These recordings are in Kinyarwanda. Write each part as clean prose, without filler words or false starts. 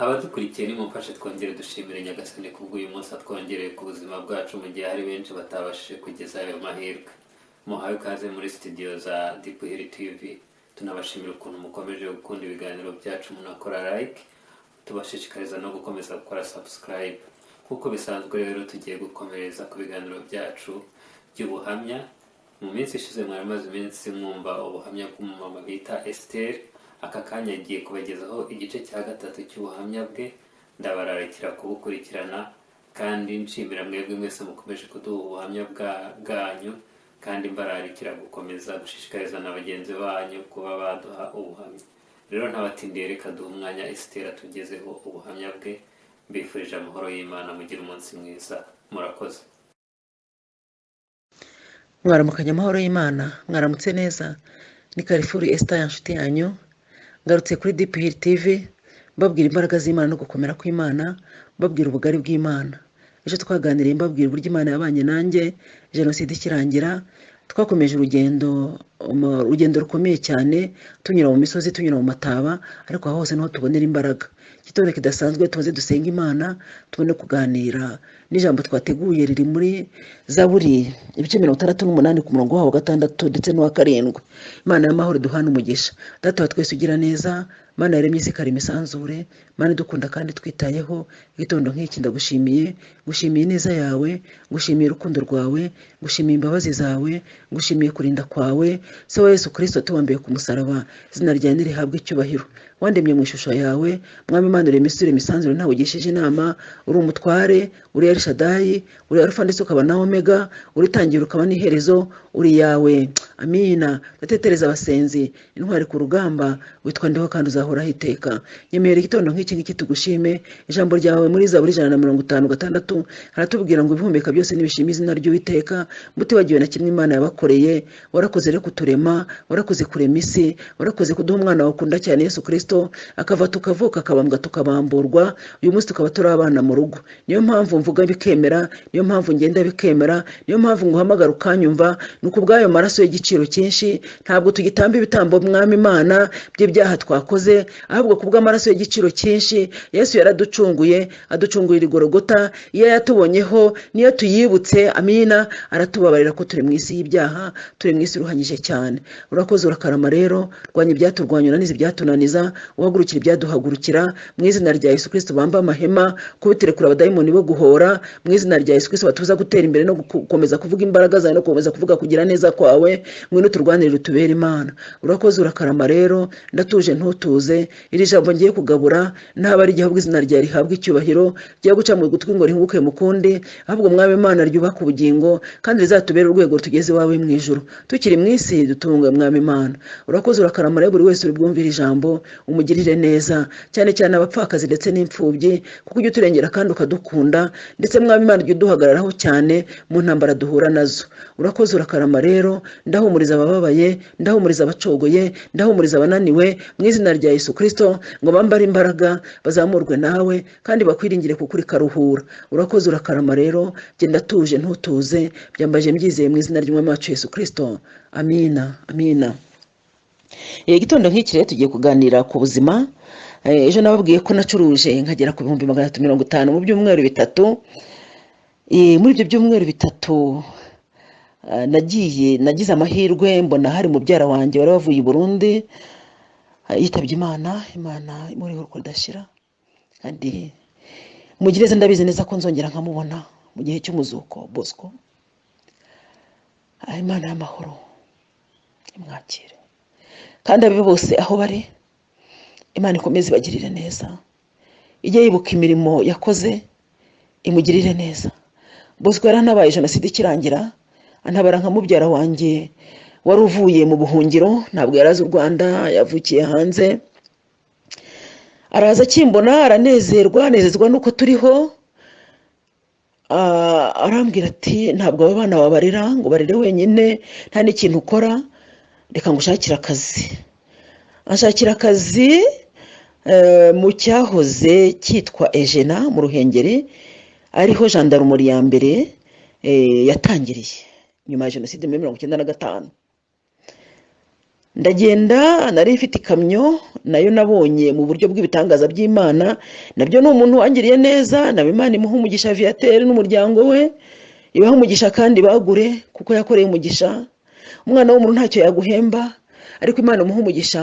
Abadukurikiye, nimumfashe twongere dushimire Nyagasani kubw'uyu munsi atwongereye ku buzima bwacu, mu gihe hari benshi batabashije kugeza ayo mahirwe. Muhawe ikaze muri studio za Deep Hill TV. Tunabashimira ukuntu mukomeje gukunda ibiganiro byacu, munakora like, tubashishikariza no gukomeza gukora subscribe. Nk'uko bisanzwe rero, tugiye gukomereza ku biganiro byacu by'ubuhamya. Mu minsi ishize mwari maze iminsi mwumva ubuhamya bw'umumama bita Esther. Aka kanya agiye kubagezaho igice cya gatatu cy'ubuhamya bwe. Ndabararikira kubukurikirana, kandi nshimira mwebwe mwese mukomeje kuduha ubuhamya bwanyu, kandi mbararikira gukomeza gushishikariza na bagenzi banyu kuba baduha ubuhamya. Rero ntabatindiye, reka duhe umwanya Esther atugezeho ubuhamya bwe. Mbifurije amahoro y'Imana, mugire umunsi mwiza, murakoze. Mwaramukanye amahoro y'Imana, mwaramutse neza. Ni Karifuri Esther ya nshuti yanyu, ngarutse kuri Deep Hill TV mbabwira imbaraga z'Imana no gukomera kw'Imana, mbabwira ubugari bw'Imana. Ejo twaganiriye mbabwira uburyo Imana yabanye nanjye jenoside ikirangira. Twakomeje urugendo, urugendo rukomeye cyane, tunyura mu misozi, tunyura mu mataba, ariko aho hose niho tubonera imbaraga. Igitondo kidasanzwe, tuze dusenga Imana tubone kuganira. N'ijambo twateguye riri muri Zaburi ibice 68, ku murongo waho wa gatandatu ndetse n'uwa karindwi. Imana y'amahoro duhana umugisha. Data wa twese ugira neza, Mana yaremye isi ikarema isanzure, Mana idukunda kandi twitayeho, igitondo nk'iki ndagushimiye. Ngushimiye ineza yawe, ngushimiye urukundo rwawe, ngushimiye imbabazi zawe, ngushimiye kurinda kwawe. Se wa Yesu Kirisito tubambiye ku musaraba, izina ryawe nirihabwe icyubahiro. Wandemye mu ishusho yawe, Mwami Imana, urema isi, urema isanzure, ntawe ugishije inama. Uri umutware, uri Elshadai, uri Alufa ndetse ukaba na Omega, uri tangira ukaba n'iherezo, uri yawe. Amina. Ndatetereza abasenzi, intwari ku rugamba, witwa Ndiho kandi uzahoraho iteka. Nyemerera igitondo nk'iki ngiki tugushime. Ijambo ryawe muri Zaburi 156 haratubwira ngo ibihumeka byose nibishima izina ry'Uwiteka, mutibagiwe na kimwe Imana yabakoreye. Warakoze rero kuturema, warakoze kurema isi, warakoze kuduha umwana wawe ukunda cyane Yesu Kirisito, akava tukavuka, akabambwa tukabamburwa, uyu munsi tukaba turi abana mu rugo. Niyo mpamvu mvuga bikemera, niyo mpamvu ngenda bikemera, niyo mpamvu nguhamagara ukanyumva. Ni ukubw'ayo maraso y'igiciro cyinshi. Ntabwo tugitamba ibitambo, Mwami Imana, by'ibyaha twakoze, ahubwo kubw'amaraso y'igiciro cyinshi Yesu yaraducunguye, aducungurira igorogota. Iyo yatubonyeho, niyo tuyibutse, amina, aratubabarira, ko turi mu isi y'ibyaha, turi mu isi iruhanyije cyane. Urakoze, urakarama. Rero rwanya ibyaturwanya, unaniza ibyatunaniza, uhagurukira ibyaduhagurukira mu izina rya Yesu Kirisito. Bamba amahema, kubitirekura abadayimoni bo guhora mu izina rya Yesu Kirisito, batuza gutera imbere no gukomeza kuvuga imbaraga zawe no gukomeza kuvuga kugira neza kwawe. Ngwino turwanirire, utubere Imana. Urakoze, urakarama. Rero ndatuje ntutuze. Iri jambo ngiye kugabura ntaba ari ahubwo izina ryawe rihabwa icyubahiro, rigiye guca mu gutwi ngo rihinguke mu kundi, ahubwo Mwami Imana ryubaka ubugingo kandi rizatubere urwego tugeze iwawe mu ijuru. Tukiri mu isi dutunge, Mwami Imana. Urakoze, urakarama. Rero buri wese uri bwumvire ijambo umugirire neza, cyane cyane abapfakazi ndetse n'imfubyi, kuko ujya uturengera kandi ukadukunda, ndetse Mwami Imana ujya uduhagararaho cyane mu ntambara duhura nazo. Urakoze, urakarama. Rero ndahumuriza abababaye, ndahumuriza abacogoye, ndahumuriza abananiwe mu izina rya Yesu Kirisito, ngo bambare imbaraga, bazamurwe nawe kandi bakwiringire kuko uri karuhura. Urakoze, urakarama. Rero genda tuje ntutuze, byambaje mbyizeye mu izina ry'Umwami wacu Yesu Kirisito. Amina, amina. Igitondo nk'iki rero tugiye kuganira ku buzima. Ejo nababwiye ko nacuruje nkagera ku 350,000 mu byumweru 3. Muri ibyo byumweru 3 nagize amahirwe mbona hari mubyara wanjye wari wavuye i Burundi, yitabye Imana. Imana imuriho uruko ridashira kandi mugireze. Ndabizi neza ko nzongera nkamubona mu gihe cy'umuzuko. Bosco, Imana y'amahoro imwakire, kandi abe bose aho bari Imana ikomeze ibagirire neza, ijye yibuka imirimo yakoze imugirire neza. Bosco yarantabaye jenoside ikirangira, antabara nka mubyara wanjye wari uvuye mu buhungiro. Ntabwo yari azi u Rwanda, yavukiye hanze. Araza akimbona aranezerwa, anezezwa nuko turiho. Arambwira ati: "Ntabwo aba bana babarera ngo barere wenyine, nta n'ikintu ukora, reka ngushakire akazi." Anshakira akazi mu cyahoze cyitwa Ejena mu Ruhengeri, ariho jandarumori ya mbere yatangiriye nyuma ya jenoside muri 95. Ndagenda, nari mfite ikamyo, Nayo nabonye mu buryo bw'ibitangaza by'Imana. Nabyo ni umuntu wangiriye neza, nawe Imana imuha umugisha, Viateur n'umuryango we ibaha umugisha kandi bagure, kuko yakoreye umugisha. Umwana w'umuntu ntacyo yaguhemba, ariko Imana imuha umugisha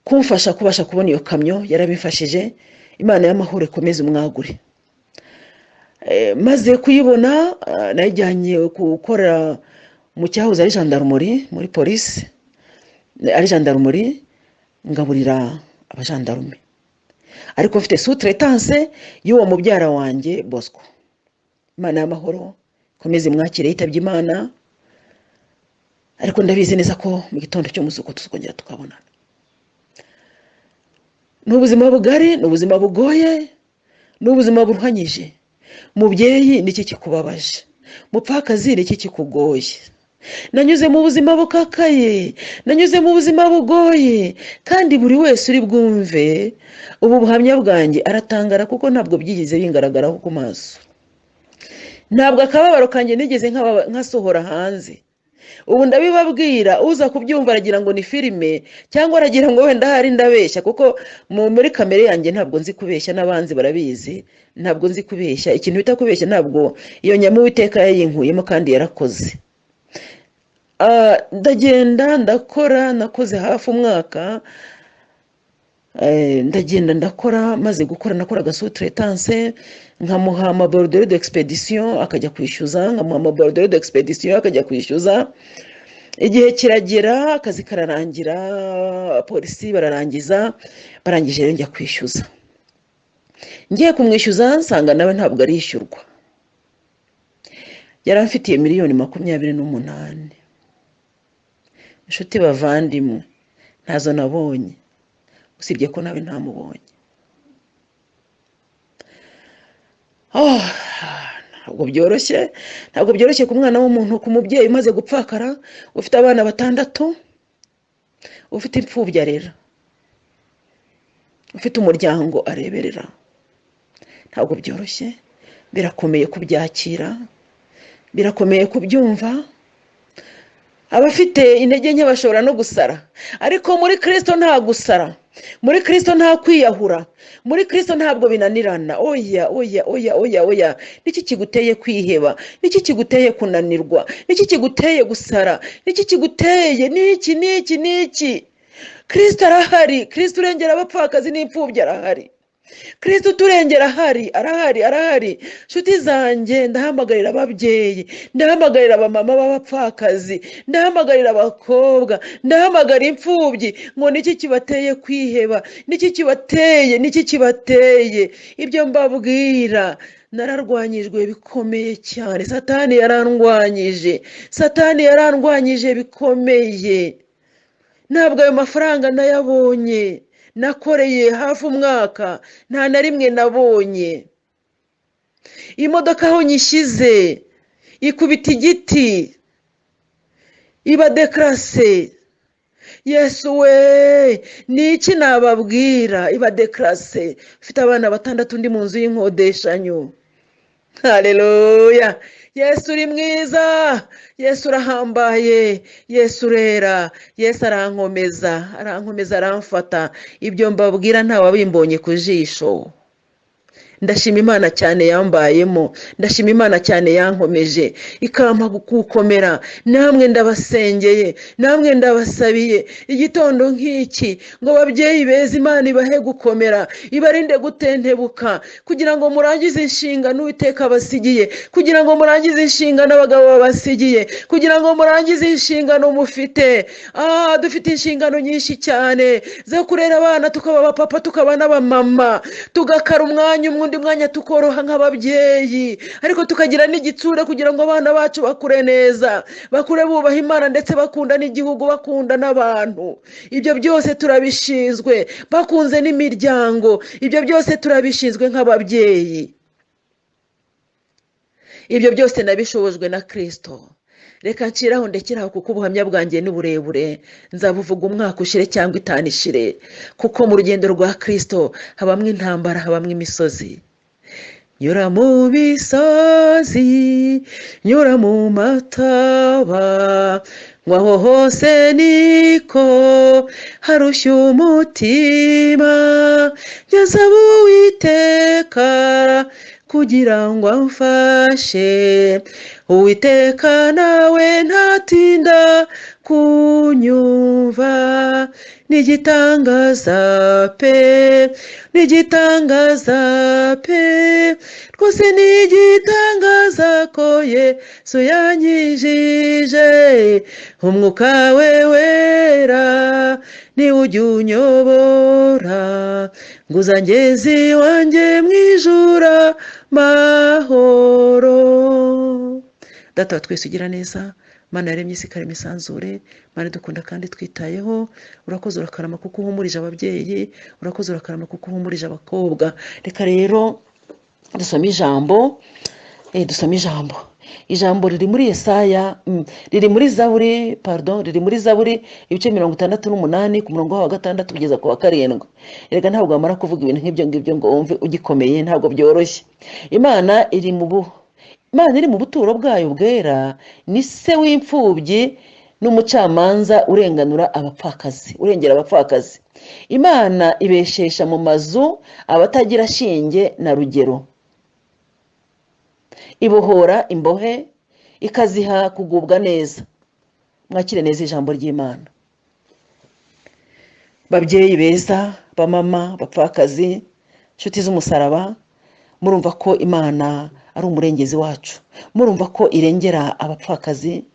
kumfasha kubasha kubona iyo kamyo, yarabimfashije. Imana y'amahoro ikomeze umwagure. Maze kuyibona, nayijyanye gukora mu cyahoze ari gendarmerie, muri polisi ari gendarmerie, ngaburira abajandarume, ariko mfite sous-traitance y'uwo mubyara wanjye Bosco. Imana y'amahoro ikomeze mwakire, yitabye Imana, ariko ndabizi neza ko mu gitondo cy'umuzuko tuzongera tukabonana. Ni ubuzima bugari, ni ubuzima bugoye, ni ubuzima buruhanyije. Mubyeyi, niki kikubabaje? Mupfakazi, niki kikugoye? Nanyuze mu buzima bukakaye, nanyuze mu buzima bugoye, kandi buri wese uri bwumve ubu buhamya bwanjye aratangara, kuko ntabwo byigeze bingaragaraho ku maso. Ntabwo akababaro kanjye nigeze nkasohora hanze. Ubu ndabibabwira, uza kubyumva aragira ngo ni filime, cyangwa aragira ngo wenda ahari ndabeshya, kuko muri kamere yanjye ntabwo nzi kubeshya, n'abanzi barabizi, ntabwo nzi kubeshya. Ikintu bita kubeshya ntabwo iyo nyama Uwiteka yayinkuyemo, kandi yarakoze. Ndagenda ndakora, nakoze hafi umwaka. Ndagenda ndakora, maze gukora nakoraga sous-traitance, nkamuha amabordereaux d'expédition akajya kwishyuza, nkamuha amabordereaux d'expédition akajya kwishyuza. Igihe kiragera, akazi kararangira, polisi bararangiza, barangije rero njya kwishyuza. Ngiye kumwishyuza nsanga nawe ntabwo arishyurwa. Yari amfitiye miliyoni 28. Inshuti bavandimwe, ntazo nabonye, usibye ko nawe ntamubonye. Oh, ntabwo byoroshye, ntabwo byoroshye ku mwana w'umuntu, ku mubyeyi umaze gupfakara, ufite abana batandatu, ufite imfubyi arera, ufite umuryango areberera. Ntabwo byoroshye, birakomeye kubyakira, birakomeye kubyumva. Abafite intege nke bashobora no gusara, ariko muri Kirisito nta gusara, muri Kirisito nta kwiyahura, muri Kirisito ntabwo binanirana. Oya, oya, oya, oya, oya! Niki kiguteye kwiheba? Niki kiguteye kunanirwa? Niki kiguteye gusara? Niki kiguteye? Niki, niki, niki? Kirisito arahari. Kirisito urengera abapfakazi n'imfubyi arahari. Kirisito uturengera ahari, arahari, arahari. Nshuti zanjye, ndahamagarira ababyeyi, ndahamagarira abamama b'abapfakazi, ndahamagarira abakobwa, ndahamagara imfubyi ngo niki kibateye kwiheba? Niki kibateye? Niki kibateye? Ibyo mbabwira, nararwanyijwe bikomeye cyane. Satani yarandwanyije, Satani yarandwanyije bikomeye. Ntabwo ayo mafaranga nayabonye. Nakoreye hafi umwaka, nta na rimwe nabonye. Imodoka aho nyishyize ikubita igiti, iba déclassée. Yesu we, ni iki nababwira? Iba déclassée, mfite abana batandatu, ndi mu nzu y'inkodeshanyo. Hareruya! Yesu uri mwiza, Yesu urahambaye, Yesu urera. Yesu arankomeza, arankomeza, aramfata. Ibyo mbabwira ntawabimbonye ku jisho. Ndashima Imana cyane yambayemo, ndashima Imana cyane yankomeje, ikampa gukomera. Namwe ndabasengeye, namwe ndabasabiye igitondo nk'iki ngo babyeyi beza, Imana ibahe gukomera, ibarinde gutentebuka, kugira ngo murangize inshingano Uwiteka abasigiye, kugira ngo murangize inshingano abagabo babasigiye, kugira ngo murangize inshingano mufite. Dufite inshingano nyinshi cyane zo kurera abana, tukaba abapapa, tukaba n'abamama, tugakara umwanya umwe, undi mwanya tukoroha nk'ababyeyi, ariko tukagira n'igitsure kugira ngo abana bacu bakure neza, bakure bubaha Imana, ndetse bakunda n'igihugu, bakunda n'abantu. Ibyo byose turabishinzwe, bakunze n'imiryango. Ibyo byose turabishinzwe nk'ababyeyi. Ibyo byose nabishobojwe na Kirisito. Reka nciraho, ndekeraho, kuko ubuhamya bwanjye ni burebure, nzabuvuga umwaka ushire cyangwa 5 ishire, kuko mu rugendo rwa Kirisito habamo intambara, habamo imisozi. Nyura mu misozi, nyura mu mataba, Ngo aho hose niko harushya umutima, njya nsaba Uwiteka kugira ngo amfashe. Uwiteka nawe ntatinda kunyumva, n'igitangaza pe, n'igitangaza pe, rwose n'igitangaza ko Yesu yankijije. Umwuka we wera niwe ujya unyobora, ngo uzangeze iwanjye mu ijuru amahoro. Data wa twese ugira neza, Mana yaremye isi ikarema isanzure, Mana idukunda kandi twitayeho, urakoze urakarama kuko uhumurije ababyeyi, urakoze urakarama kuko uhumurije abakobwa. Reka rero dusome ijambo, dusome ijambo. Ijambo riri muri Yesaya, riri muri Zaburi, pardon, riri muri Zaburi ibice 68 ku murongo wa 6 kugeza ku wa 7. Erega ntabwo wamara kuvuga ibintu nk'ibyo ngibyo ngo wumve ugikomeye, ntabwo byoroshye. Imana iri mu buturo bwayo bwera, ni se w'imfubyi n'umucamanza urenganura abapfakazi, urengera abapfakazi. Imana ibeshesha mu mazu abatagira shinge na rugero, ibohora imbohe ikaziha kugubwa neza. Mwakire neza ijambo ry'Imana. Babyeyi beza, bamama, bapfakazi, inshuti z'umusaraba, murumva ko Imana ari umurengezi wacu, murumva ko irengera abapfakazi,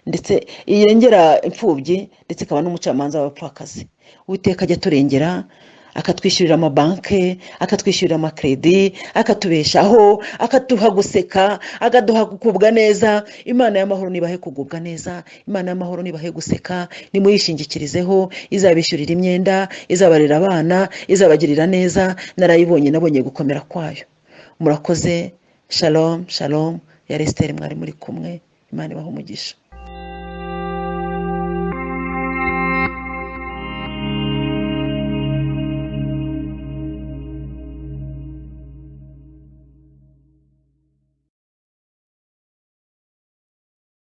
ndetse irengera imfubyi, ndetse ikaba n'umucamanza w'abapfakazi. Uwiteka ajya aturengera, akatwishyurira amabanke, akatwishyurira amakredi, akatubeshaho, akaduha guseka, akaduha kugubwa neza. Imana y'amahoro nibahe kugubwa neza, Imana y'amahoro nibahe guseka, nimuyishingikirizeho, izabishyurira imyenda, izabarera abana, izabagirira neza. Narayibonye, nabonye gukomera kwayo. Murakoze. Shalom, shalom. Ya Esiteri mwari muri kumwe. Imana ibahe umugisha.